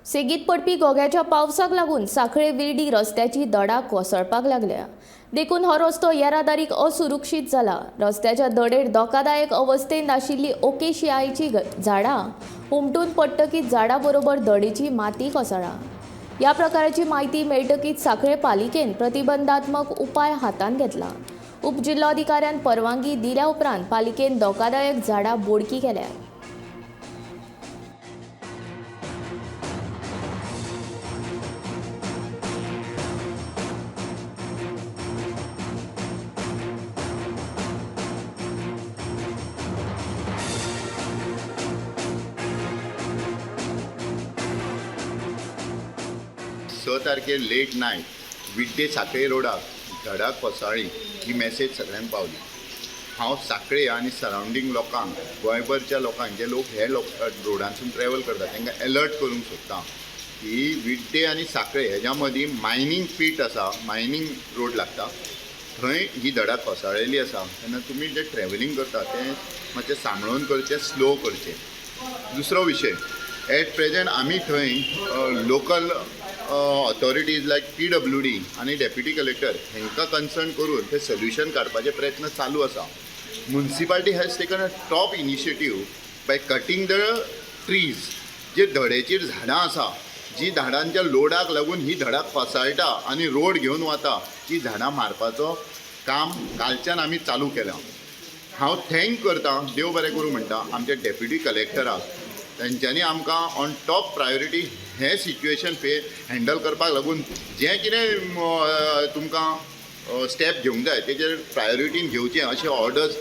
सेगीत पडपी घोग्याच्या पावसाक लागून सांखळे विर्डी रस्त्याची दडा कोसळपाक लागल्या. देखून हो रस्तो येरादारीक असुरक्षीत जाला. रस्त्याच्या दडेर धोकादायक अवस्थेंत आशिल्ली ओकेशियाची झाडां हुमटून पडटकीच झाडां बरोबर दडेची माती कोसळ्ळा. ह्या प्रकाराची म्हायती मेळटकीच सांखळे पालिकेन प्रतिबंधात्मक उपाय हातांत घेतला. उपजिल्लोधिकाऱ्यान परवानगी दिल्या उपरांत पालिकेन धोकादायक झाडां बोडकी केल्या. 6 तारखेर लेट नायट विड्डे सांखळे रोडाक धडा कोसळ्ळी ही मॅसेज सगळ्यांक पावली. हांव सांखळे आनी सरावंडींग लोकांक, गोंयभरच्या लोकांक, जे लोक हे लोक रोडांसून ट्रॅवल करता, तांकां एलर्ट करूंक सोदता की विड्डे आनी सांखळे हेज्या मदीं मायनींग पीट आसा, मायनींग रोड लागता, थंय ही धडा कोसळ्ळेली आसा. तेन्ना तुमी जे ट्रॅवलींग करता तें मातशें सांबाळून करचें, स्लो करचें. दुसरो विशय, एट प्रेझेंट आमी थंय local authorities like PWD आनी डेप्युटी कलेक्टर हांकां कन्सर्न करून ते सोल्युशन काडपाचे प्रयत्न चालू आसा. Municipality has taken a top initiative by cutting the trees. जे धडेचेर झाडां आसा, जी झाडांच्या लोडाक लागून ही धडां कोसळटा आनी रोड घेवन वता, ती झाडां मारपाचो काम कालच्यान आमी चालू केलां. हांव thank करता, देव बरें करूं म्हणटा आमच्या डेप्युटी कलेक्टराक. तेंच्यांनी आमकां ऑन टॉप प्रायोरिटी हें सिच्युएशन पे हँडल करपाक लागून जें कितें तुमकां स्टेप घेवंक जाय, तेजेर प्रायोरिटीन घेवचें अशें ऑर्डर्स.